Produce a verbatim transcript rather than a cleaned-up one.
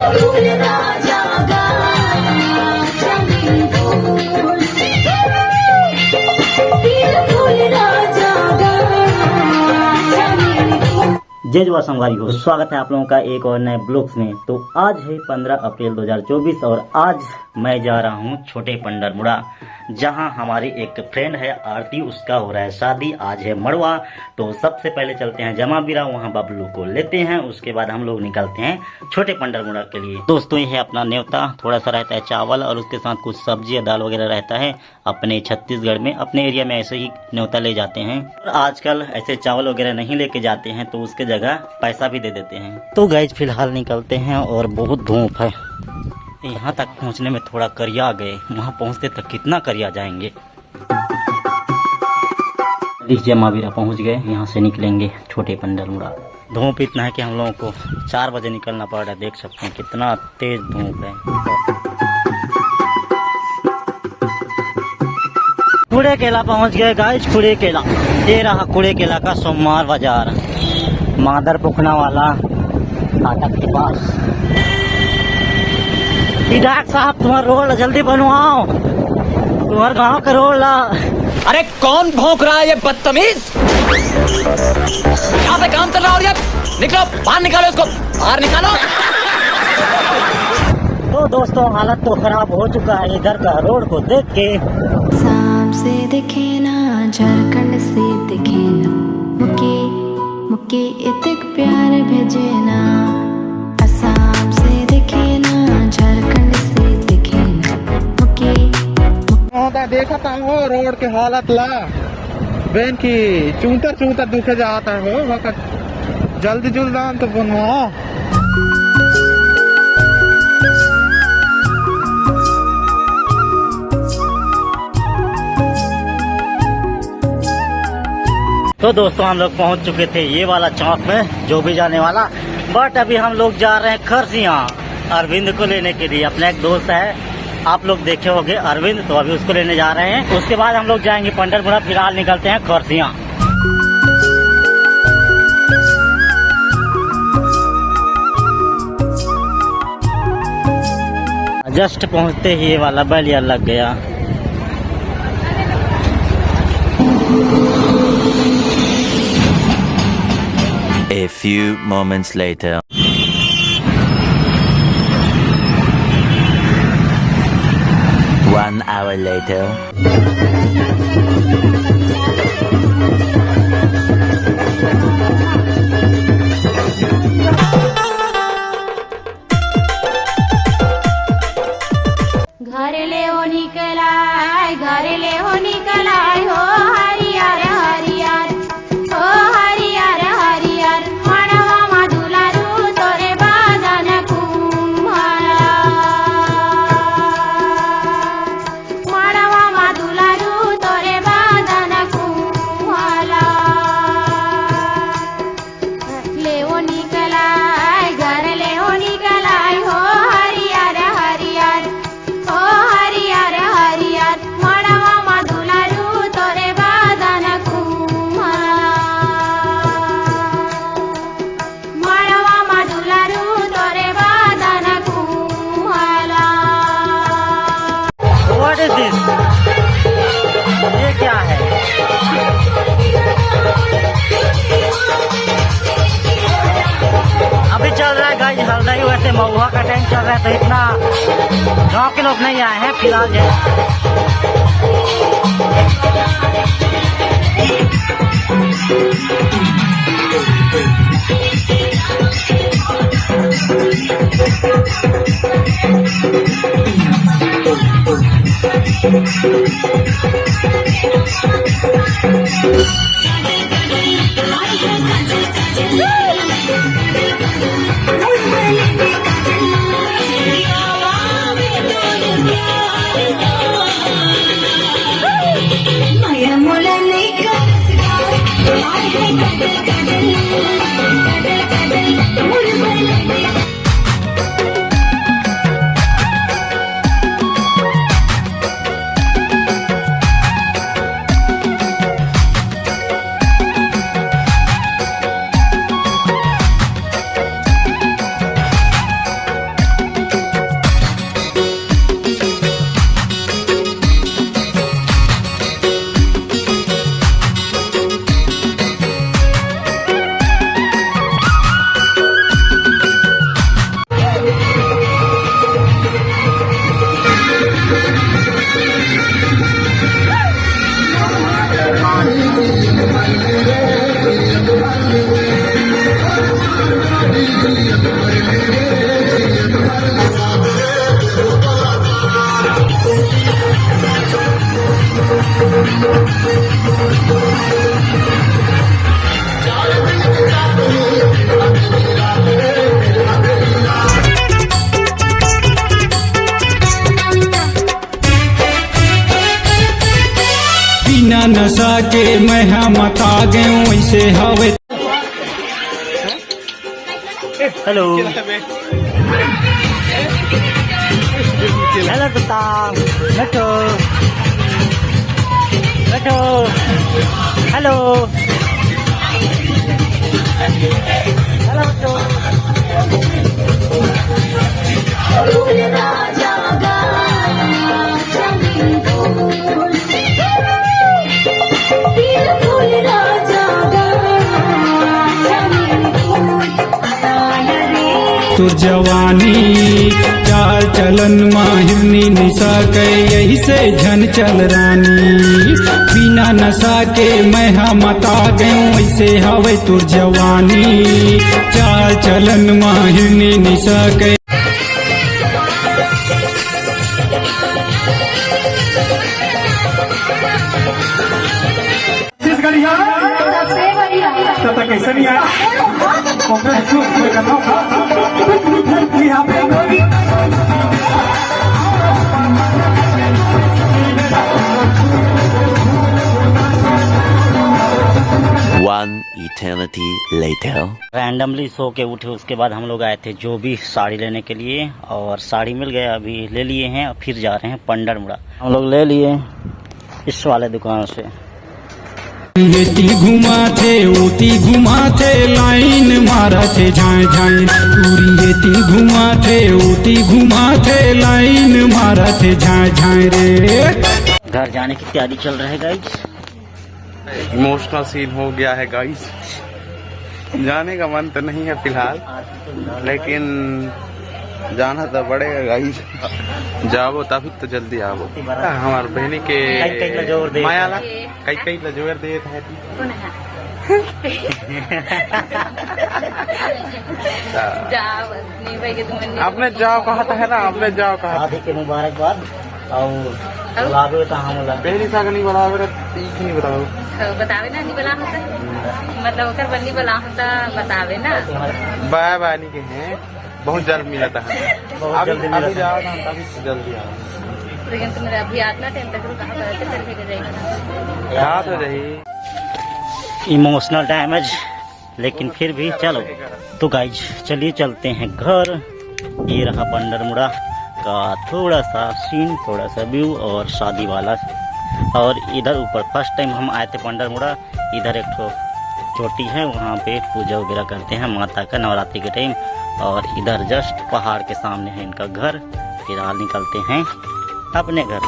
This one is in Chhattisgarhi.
फूल राजा गा, चमेली फूल, फूल राजा गा, चमेली फूल। जय जोहार संगवारी हो, स्वागत है आप लोगों का एक और नए ब्लॉग्स में। तो आज है पंद्रह अप्रैल दो हज़ार चौबीस और आज मैं जा रहा हूँ छोटे पंडरमुड़ा, जहाँ हमारी एक फ्रेंड है आरती, उसका हो रहा है शादी, आज है मड़वा। तो सबसे पहले चलते हैं जमाबीरा, वहाँ बबलू को लेते हैं, उसके बाद हम लोग निकलते हैं छोटे पंडरमुड़ा के लिए। दोस्तों, ये है अपना नेवता, थोड़ा सा रहता है चावल और उसके साथ कुछ सब्जी या दाल वगैरह रहता है। अपने छत्तीसगढ़ में, अपने एरिया में ऐसे ही नेवता ले जाते हैं। और आजकल ऐसे चावल वगैरह नहीं लेके जाते हैं, तो उसके जगह पैसा भी दे देते हैं। तो गाइज, फिलहाल निकलते हैं और बहुत धूप है। यहाँ तक पहुँचने में थोड़ा करिया गए, वहाँ पहुँचते तक कितना करिया जाएंगे। इस जमाबीरा पहुँच गए, यहाँ से निकलेंगे छोटे पंडरमुड़ा। धूप इतना है कि हम लोगों को चार बजे निकलना पड़ रहा है। देख सकते हैं कितना तेज धूप है। कुड़ेकेला पहुंच गए गाइस, कुड़ेकेला। ये रहा कुड़ेकेला का सोमवार बाजार, मादर पुखना वाला फाटक के पास। विधायक साहब, तुम्हारा रोड जल्दी बनवाओ, तुम्हारे गांव का रोड ला। अरे, कौन भौंक रहा है ये बदतमीज? यहाँ पे काम चल रहा है और ये, निकलो, बाहर निकालो इसको, बाहर निकालो। तो दोस्तों, हालत तो खराब हो चुका है इधर का रोड को देख के। आसाम से दिखे ना, झारखंड से दिखे ना, मुके, मुके इतक प्यार भेजे ना। आसाम से दिखे ना, झारखंड से दिखे ना, मुके, होता देखा था वो रोड के हालत ला। बेन की चूतर चूतर दुखे जाता है हो, वक्त जल्दी जुलदान तो बनवाओ। तो दोस्तों, हम लोग पहुंच चुके थे ये वाला चौक में, जो भी जाने वाला, बट अभी हम लोग जा रहे हैं खरसिया अरविंद को लेने के लिए। अपना एक दोस्त है, आप लोग देखे होंगे अरविंद, तो अभी उसको लेने जा रहे हैं। उसके बाद हम लोग जाएंगे पंडरपुरा। फिलहाल निकलते हैं खरसिया। जस्ट पहुंचते ही ये वाला बैलिया लग गया। A few moments later. One hour later. घर ले हो निकलाय, घर ले हो निकलाय, हो हरियर हरियर, हो हरियर हरियर, मड़वा मा दुलारू तोरे बदन कुम्हला, मड़वा मा दुलारू तोरे बदन कुम्हला। ले हो निकलाय, घर ले हो निकलाय, हो हरियर हरियर, हो हरियर हरियर, मड़वा मा दुलारू तोरे बदन कुम्हला। मड़वा मा दुलारू तोरे बदन कुम्हला। What is this? ये क्या है? अभी चल रहा है गाइस हल्दई, वैसे महुआ का टाइम चल रहा है, तो इतना गांव के लोग नहीं आए हैं फिलहाल। जैसे के मैं हा मता गयो, ऐसे हवे। हेलो। हेलो कुत्ता, बैठो, बैठो। हेलो। हेलो बच्चों। तोर जवानी चाल चलन मा हिरनी निशा के, यही से झन चल रानी। बिना नशा के मैं हा मता गयो, ऐसे हवे तोर जवानी। चाल चलन मा हिरनी निशा के। छत्तीसगढ़िया। सबसे बढ़िया। तब तक कैसे नहीं आया? ओकरे छू, छू के बताओ। यहाँ पे One eternity later. Randomly सो के उठे, उसके बाद हम लोग आए थे जो भी साड़ी लेने के लिए, और साड़ी मिल गया, अभी ले लिए हैं, फिर जा रहे हैं पंडरमुड़ा। हम लोग ले लिए इस वाले दुकान से। एती घुमाथे, ओती घुमाथे, लाइन मारथे झांय झांय। टूरी एती घुमाथे, ओती घुमाथे, लाइन मारथे झांय झांय रे। घर जाने की तैयारी चल रहा है गाइस। इमोशनल सीन हो गया है गाइस। जाने का मन तो नहीं है फिलहाल, लेकिन जाना तो पड़ेगा गाइस। जाबो तभी तो जल्दी आबो। हमार बहनी के कहीं, कहीं ला जोर दे। माया ला, कहीं, कहीं ला जोर दे है। कौन है? जा, बस, नहीं भाई, ये तो मन नहीं। आपने जाओ कहा था, है ना, आपने जाओ कहा था। शादी के मुबारकबाद। और और? बुलावे कहाँ मुला? पहली साग नहीं बुलावे रे, तीख नहीं बताओ। तो बतावे ना, नहीं बुला होता। मतलब, ओकर बन्नी बुला होता, बतावे ना। बाय बाय नहीं के हैं, बहुत जल्द मिला था। बहुत अभी, जल्दी मिला अभी था। जाओ ना, अभी जल्दी आओ। लेकिन तुम अभी आतना टाइम तक रुका, कहाँ पर चल के जाएगा? याद हो रही। Emotional damage. लेकिन फिर भी चलो। तो गाइज, चलिए चलते हैं घर। ये रहा पंडरमुड़ा का थोड़ा सा सीन, थोड़ा सा व्यू और शादी वाला। और इधर ऊपर फर्स्ट टाइम हम आए थे पंडरमुड़ा। इधर एक ठो चोटी है, वहाँ पे पूजा वगैरह करते हैं माता का नवरात्रि के टाइम। और इधर जस्ट पहाड़ के सामने है इनका घर। फिलहाल निकलते हैं अपने घर।